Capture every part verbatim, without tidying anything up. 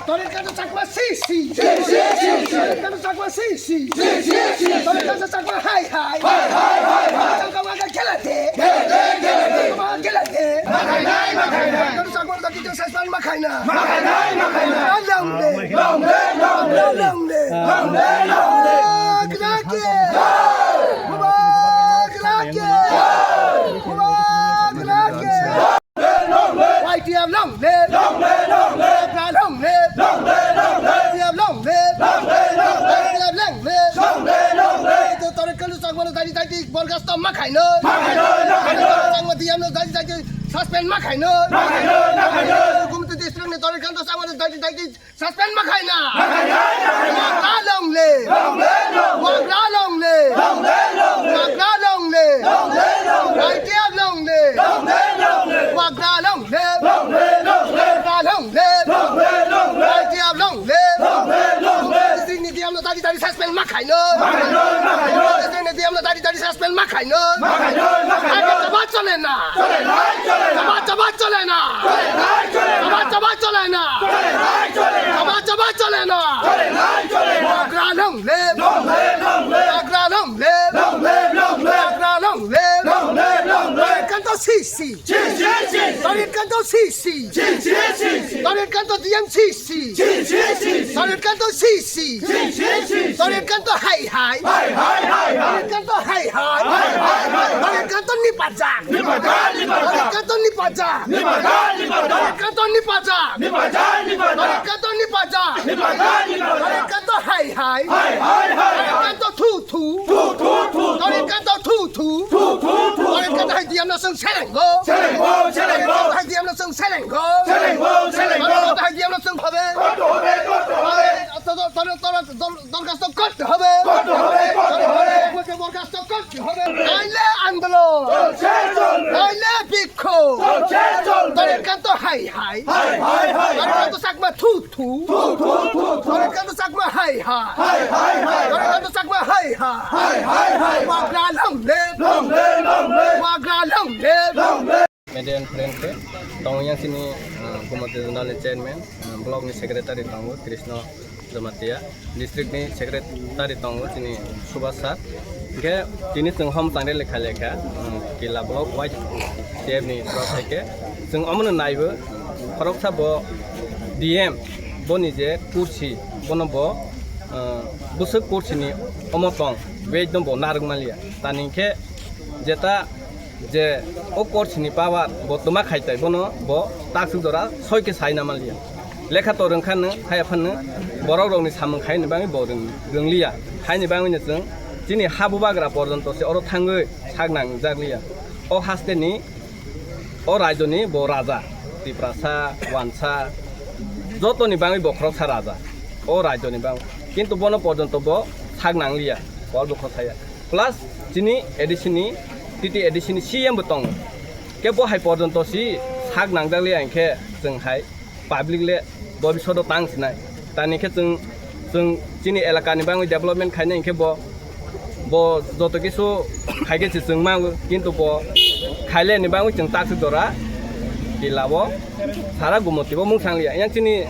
Torikando Chakma si si. Si si si si. Torikando Chakma si si. Si si si si. Torikando Chakma hai hai. Hai hai hai hai. Chakma maga khela de. Khela de khela de. Chakma maga khela de. Makhai nai makhai nai. Torikando Chakma dagi to saspan makhai na. Makhai nai makhai nai. Long live. Long live long live. Long live. Long live long live. Mubarak Rake. Mubarak Rake. Mubarak Rake. Y T F long live! Long live, long live! Long live! Long live, long live! Y T F long live! Long live, long live! Y T F long live! Long live, long live! Ito Torikando Chakmano daidi daidi borgasto ma khaino. Ma khaino, ma khaino! Chakma D M no daidi daidi suspend ma khaino. Ma khaino, ma khaino! Gumti district ni Torikando Chakmano daidi daidi suspend ma khaina. Ma khaino, ma khaino! Wagra long live! Long live, long live! Wagra long live! Long live, long live! Wagra long live! Long live, long live! Y T F long live! Long live, long live! Wagra long live! Long live, long live! Wagra long live! Long live, long live! Y T F long live! Long live, long live! District ni D M no daidi daidi suspend ma khaino. Ma khaino, ma khaino! District ni D M no daidi daidi suspend ma khaino. Ma khaino, ma khaino! Chaba chole na. Chole nai, chole na. Chaba chaba chole na. Chole nai, chole na. Chaba chaba chole na. Chole nai, chole na. Chaba chaba chole na. Chole nai, chole na. Wagra long live! Long live, long live! Wagra long live! Long live, long live! Wagra long live! Long live, long live! Torikando si si. Si si si si. Torikando si si. Si si si si. Torikando D M si si. Si si si si. Torikando si si. Si si si si. Torikando hai hai. Hai hai hai hai. Torikando hai hai. Hai hai hai hai. Torikando ni pajak. Ni pajak, ni pajak. Torikando ni pajak. Ni pajak, ni pajak. Torikando ni pajak. Ni pajak, ni pajak. Torikando ni pajak. Ni pajak, ni pajak. Torikando hai hai. Hai hai hai hai. Torikando thu thu. Thu thu thu thu. Torikando thu thu. Thu thu thu thu. Torikando hai D M no chwng selengo. Selengo, selengo. Torikando hai D M no chwng selengo. Selengo, selengo. Torikando hai D M no chwng hobe. Korte hobe, korte hobe. Toro, toro, toro, toro, dorkhasto korte hobe. Korte hobe, korte hobe. Korte hobe, korte hobe. Naile andolon. Cholche, cholbe. Naile bikkhob. Cholche, cholbe. Torikando hai hai. Hai hai hai hai. Torikando Chakma thu thu. Thu thu thu thu. Torikando Chakma hai hai. Hai hai hai hai. Torikando Chakma hai hai. Hai hai hai hai. Wagra long live. Long live, long live. Wagra long live. Long live. Media and friend khe tongo yang sini, uh, Gumati Zonal ni chairman, uh, block ni secretary tongo Krishna Jamatia, district ni secretary tongo chini Subhas sir. Hingkhe tini chwng hom tangre lekha lekha, um, Kila block Y T F ni torof hai khe chwng omono naibo khoroksa bo D M boni je kursi bono bo, uh, bwswk kursi ni omo tong wait no bo narwk manliya. Tani hingkhe jeta je o course ni power bo twma khai tai bono bo takswk jora soi khe sai na manliya. Lekha to rwngkha nw haya phan nw borok rok ni samung khai ni bagwi bo rwng-, rwngliya. Haini bagwi no chwng chini ha bubagra porjonto se oro thangwi sak nang jak liya. O haste ni o rajyo ni bo raja Tiprasa, Wansa joto ni bagwi bo khoroksa raja o rajyo ni bagwi. Kintu bono porjonto bo sak nang liya, kol bo khosaya. Plus chini A D C ni, T T A D C ni C M bo tongo. Khe bo hai porjonto si sak nangjak liya hingkhe chwng hai public le bo bisodo tang sinai. Tani khe chwng, chwng chini elaka ni bagwi development khainai hingkhe bo, bo joto kisu khai khe se chwng mango, kintu bo khaile ni bagwi chwng takswk jora Kila o sara Gumoti bo mung sang liya. Yang chini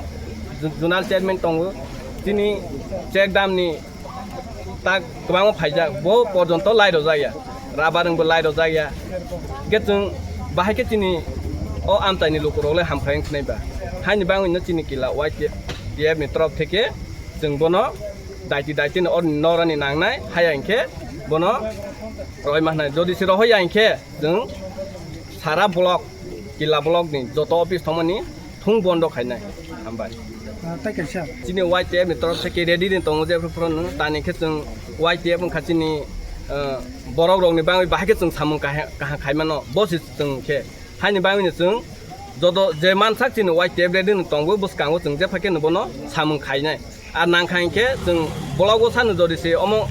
zonal chairman tongo, chini chekdam ni tak kwbangma phaijak, bo porjonto lai rwjakya, rubber wngbo lai rwjakya. Hingkhe chwng bahai khe chini o amchaini lukurok le hamkrai wng sinai ba. Haini bagwino chini Kila Y T F ni torof theke chwng bono daiti daiti no oroni norani nangnai, haya hingkhe bono roima hnai. Jodi se rohoya hingkhe chwng sara block, Kila block ni joto office thangmani thung bondo khainai. Hambai. Ah, tai kaisa. Chini Y T F ni torof theke ready ni tongo je phuru phuru no. Tani khe chwng Y T F wngkha chini, ah, borok rok ni bagwi bahai khe chwng samung kaha-, kaham khaimano. Bo se chwng khe. Haini bagwi no chwng joto je mansak chini Y T F ready no tongo bwskango chwng jepha khe no bono samung khainai. Ar nangkha hinkhe chwng blogo sano jodi se omo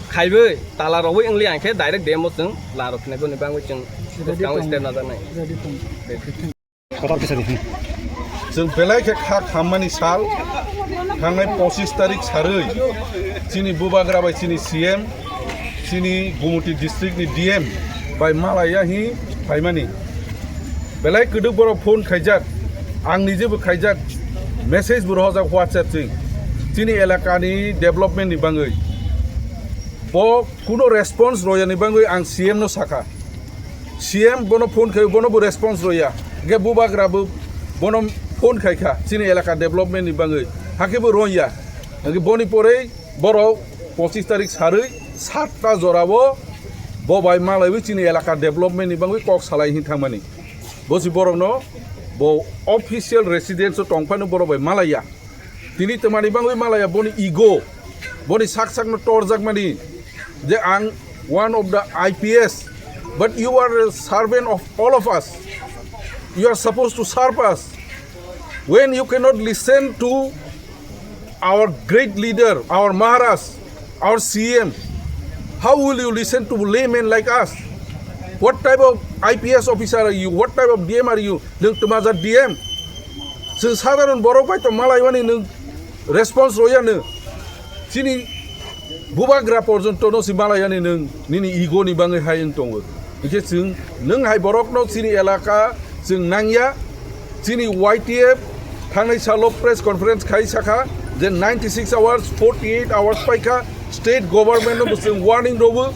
Khaiwi tala rogwi wngli ang khe direct D M o chwng la rok khnai boni bangwi chwng bwskango step najaknai. Kotor kisa di. Chwng belai khe kha khammani sal, thangnai pochis tarik sarwi chini bubagra bai chini C M, chini Gumoti district ni D M bai malaiya hi phaimani. Belai kwdwk borok phone khaijak, ang nijebo khaijak, message bo rohorjak WhatsApp chwng, chini elakani development ni bangwi. Bo kuno response royani bangwi ang C M no sakha. C M bono phone khai, bono bo response roya. Hingke bubagra bo bono phone khai kha, chini elaka development ni bangwi. Hakhe bo roya. Hingke boni porei borok pochis tarik sarwi satta jorao bo bai malaiwi chini elaka development ni bangwi kok salai hin thangmani. Bo si borokno bo official residence o tongphano borok bai malaiya. Tini twmani bangwi malaya boni ego, boni sak sakno torjakmani je ang one of the I P S, but you are a servant of all of us. You are supposed to serve us. When you cannot listen to our great leader, our Maharaj, our C M, how will you listen to laymen like us? What type of I P S officer are you? What type of D M are you? Nwng twmajak D M. Chwng sadharon borok bai tong malaiwani nwng response royano. Chini bubagra porjonto no si malaiyani nwng nini ego ni bangwi hai wng tongo. Hingke chwng nwng hai borokno chini elaka chwng nangya. Chini Y T F thangnai salo press conference khai sakha je ninety six hours, forty eight hours paikha, state government no bo chwng warning robo.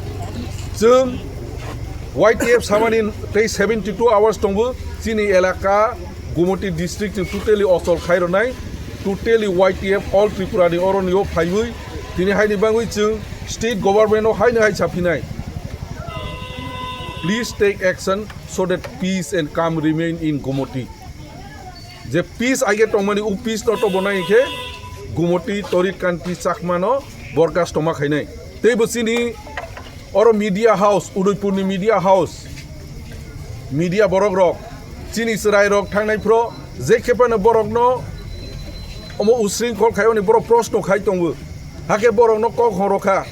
Chwng Y T F samani tei seventy two hours tongo. Chini elaka Gumoti district chwng totally ochol khai rwnai, totally Y T F All Tripura ni oroni o phaiwi tini haini bangwi chwng state government o haino hai saphinai. Please take action so that peace and calm remain in Gumoti. Je peace aige tongmani, u peace no tobonai khe Gumoti Torit Kanti Chakma no borkas tongma khainai. Tei bo chini oro media house, Udaipur ni media house, media borok rok, chini chwrai rok thangnai phro, je khe phano borok no omo usring khol khai oni borok proshno khai tongo. Hakhe borok no kok horo kha.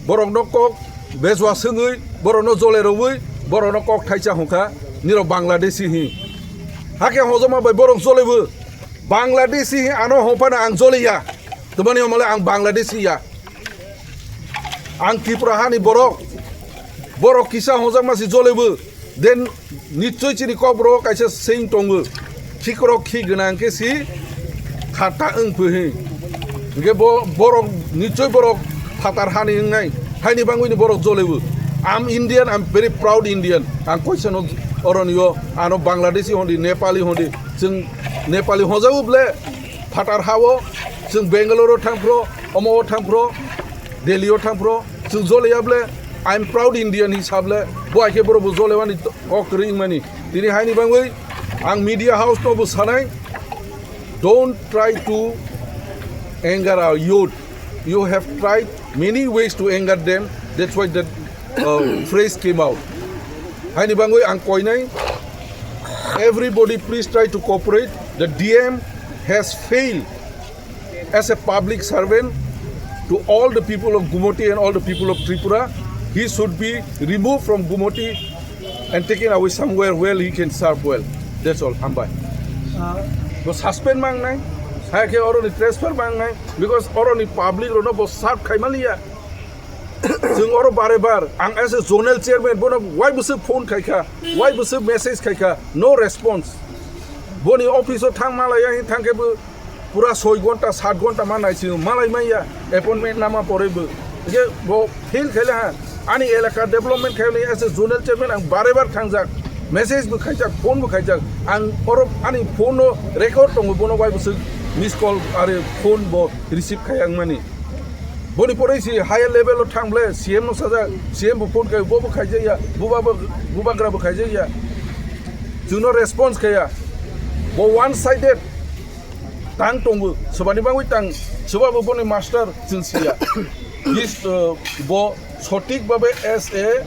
Borokno kok bejwa swngwi, borokno jole rwwi, borokno kok thaisa hwnkha, nirok Bangladeshi hi. Hakhe hojoma bai borok jolebu, Bangladeshi hi ano hwnphano ang joleya. Twmani omole ang Bangladeshi ya. Ang Tripura hani borok, borok kisa hojakma si jolebu. Den nichoi chini kokborok kaisa saying tongo, khikrok khi gwnang khe si khata wng phi hi. Hingke bo borok nichoi borok phatar hani wngnai, haini bangwi ni borok jolebo. I'm Indian, I'm very proud Indian. Ang koisano oroni o ano Bangladeshi hondi, Nepali hondi, chwng Nepali hojago ble phatar hao, chwng Bangalore o thangphro, omo o thangphro, Delhi o thangphro, chwng joleya ble, I'm proud Indian hisab le, bo hai khe borok bo jolewani kok kwrwi wngmani. Tini haini bangwi ang media house no bo sanai, don't try to anger our youth. You have tried many ways to anger them. That's why that uh, phrase came out. Haini bangwi ang koinai, everybody please try to cooperate. The D M has failed as a public servant to all the people of Gumoti and all the people of Tripura. He should be removed from Gumoti and taken away somewhere where he can serve well. That's all. Hambai. Bo suspend mangnai, hai khe oroni transfer mangnai, because oroni public rono bo serve khaimaliya. Chwng oro bare bar, ang as a zonal chairman, bono wai bwswk phone khaikha, wai bwswk message khaikha, no response. Boni office o thang malaya, thang khe bo pura soi ghonta, sat ghonta ma nai chwng malai maya, appointment nama poroi bo. Hingke bo feel khaile ha, ani elaka development khaile as a zonal chairman ang bare bar thangjak, message bo khaijak, phone bo khaijak, ang oro ani phone no record tongo, bono wai bwswk miss call are phone bo receive khai ang mani. Boni pore si higher level o thang ble C M no sajak, C M bo phone khai, bo bo khaijak ya, buba bo, bubagra bo khaijak ya. Chwngno response khaya. Bo one sided tang tongo, sobani bangwi tang, soba bo boni master chwng siya. This, uh, bo sotik babe as a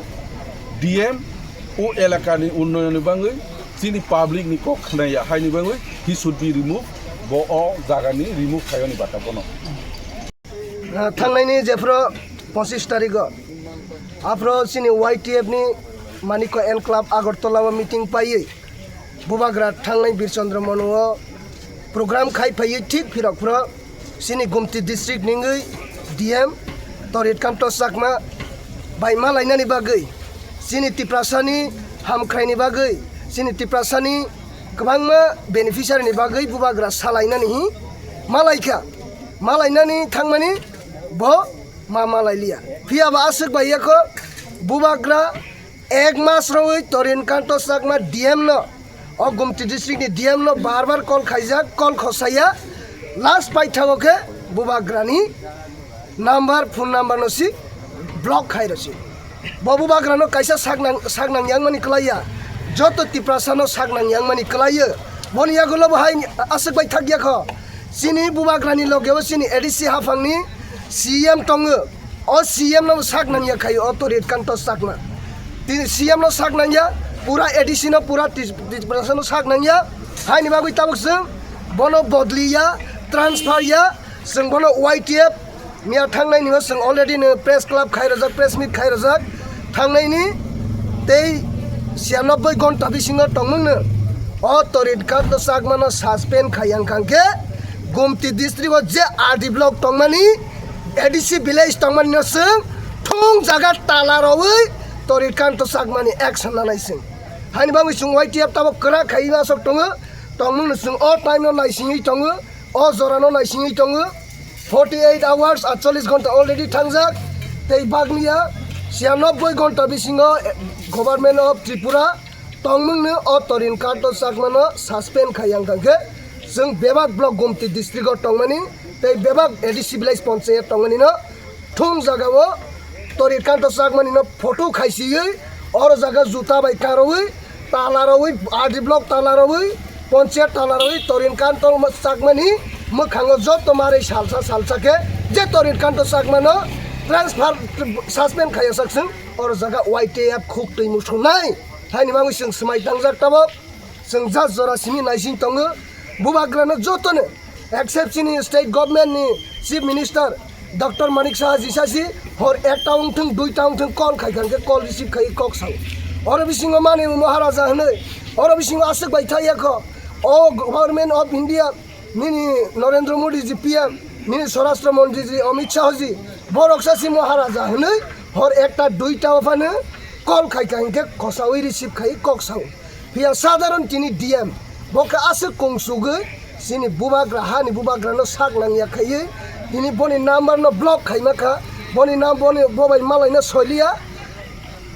D M o elakani unnayonni bangwi chini public ni kok khnaya haini bangwi he should be removed, bo o jagani remove khayoni bata bono. Ah, thangnaini jephru Pochis tarikh o aphro chini Y T F ni Manikya Enclave Agartala o meeting paiwi Bubagra thangnai Birchandra Mono o program khai phaiwi thik phirok phro chini Gumti district ningwi D M Torit Kanto Chakma bai malainani bagwi, chini Tiprasa ni hamkhraini bagwi, chini Tiprasa ni kwbangma beneficiary ni bagwi Bubagra salainani hi malaikha. Malainani thangmani bo ma malailiya. Phiya ba aswk bai yakho Bubagra ek mas rwi Torit Kanto Chakma D M no, o Gumti district ni D M no bar bar call khaijak, call khosaya. Last paithago khe Bubagra ni number, phone number no si block khai rw si. Bo Bubagra no kaisa sak nang, sak nang yang mani kwlaiya. Joto Tiprasa no sak nang yang mani kwlaiyo. Boni yagulo bo hai aswk bai thak yakho. Chini Bubagra ni loge o chini A D C haphang ni C M tongo. O C M no sak nang ya khai o Torit Kanto Chakma. Tini C M no sak nang ya, pura A D C no, pura Tis-, Tiprasa no sak nang ya. Haini bagwi tabuk chwng bono bodli ya, transfer ya, chwng bono Y T F miya thangnai ni o chwng already no press club khai rojak, press meet khai rojak. Thangnai ni tei siyanoboi gonta bisingo tongmung no o Torit Kanto Chakma no suspend khai yang kang khe Gumti district o je R D block tongmani, A D C village tongmani no chwng thung jaga tala rwi Torit Kanto Chakma ni action nanai chwng. Haini bagwi chwng Y T F tabuk kwrak khai aswk tongo, tongmung no chwng o time no naisingwi tongo, o jora no naisingwi tongo. Forty eight hours, atchollish ghonta already thangjak, tei bagniya siyanoboi ghonta bisingo, eh, Government of Tripura tongmung no o Torit Kanto Chakma no suspend khai yang kang khe chwng bebak block Gumti district o tongmani tei bebak A D C village panchayat tongmani no thung jaga o Torit Kanto Chakmani no photo khaisiwi oro jaga juta bai karwi tala rwi, R D block tala rwi, panchayat tala rwi Torit Kanto Chakmani mwkhango joto mari salsa salsa khe je Torit Kanto Chakma no transfer, suspend khaiya sak chwng oro jaga Y T F khuk twi musungnai. Haini bagwi chwng swmai tangjak tabuk. Chwng jat jora simi naising tongo. Bubagrano jotono, except chini state government ni chief minister Doctor Manik Saha ji sasi hor ekta wngthwng, duita wngthwng call khai kha, hwnkhe call receive khai kok sao. Oro bisingo mani Maharaja hwnwi, oro bisingo aswk bai thai yakho. O Government of India nini Narendra Modi ji P M, nini Swarashtra Mantri ji Amit Shah ji, borok sasi Maharaja hwnwi hor ekta duita o phano call khai kha, hwnkhe kosaui receive khai kok sao. Phiya sadharon tini D M, bo khe aswk kungsugwi chini bubagra, hani bubagrano sak nangya khaiwi tini boni number no block khaima kha, boni nam, boni bobai malaina soiliya.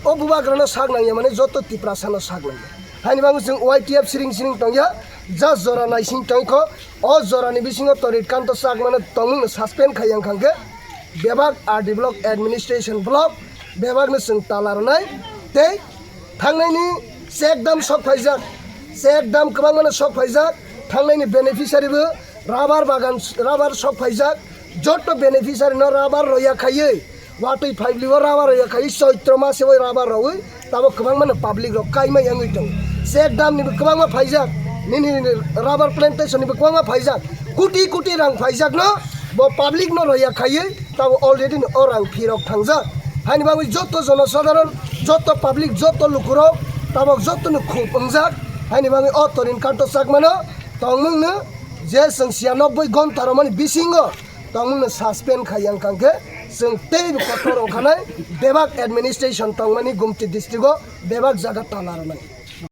O bubagrano sak nangya mane joto Tiprasano sak nangya. Haini bagwi chwng Y T F siring siring tongya, just jora naising tongkho. O jorani bisingo Torit Kanto Chakmano tongmungno suspend khai yang kha hwnkhe bebak R D block, administration block bebakno chwng tala rwnai tei thangnaini check dam sok phaijak, check dam kwbangmano sok phaijak, thangnaini beneficiary bo rubber bagan, rubber sok phaijak, joto beneficiary no rubber roya khaiwi watwi phaibli o rubber roya khaiwi Choitro mase o rubber rowi tabo kwbangmano public rok kaima yangwi tongo. Check dam nibo kwbangma phaijak, nini rubber plantation nibo kwbangma phaijak, koti koti rang phaijakno bo public no roya khaiwi tabo already no o rang phirok thangjak. Haini bagwi joto jonosadharon, joto public, joto lukurok tabok jotono khub wngjak. Haini bagwi o Torit Kanto Chakmano tongmungno je chwng siyanoboi gonta romani bisingo tongmungno suspend khai yang kha hwnkhe chwng teibo kotor ongkhanai, bebak administration tongmani Gumti district o bebak jaga tala rwnai.